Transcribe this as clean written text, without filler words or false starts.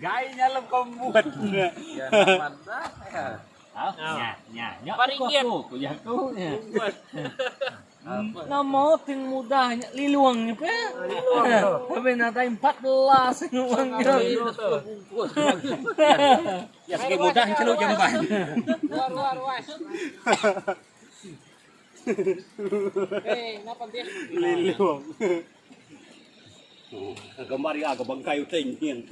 Gai nyalam kau buat. Nama ting mudah nya liluang nya pe. Tapi nadai 14 liluang nya. Ya segi mudah celu jamban. Lilung. Gambar iya ke bangkai utai nyin.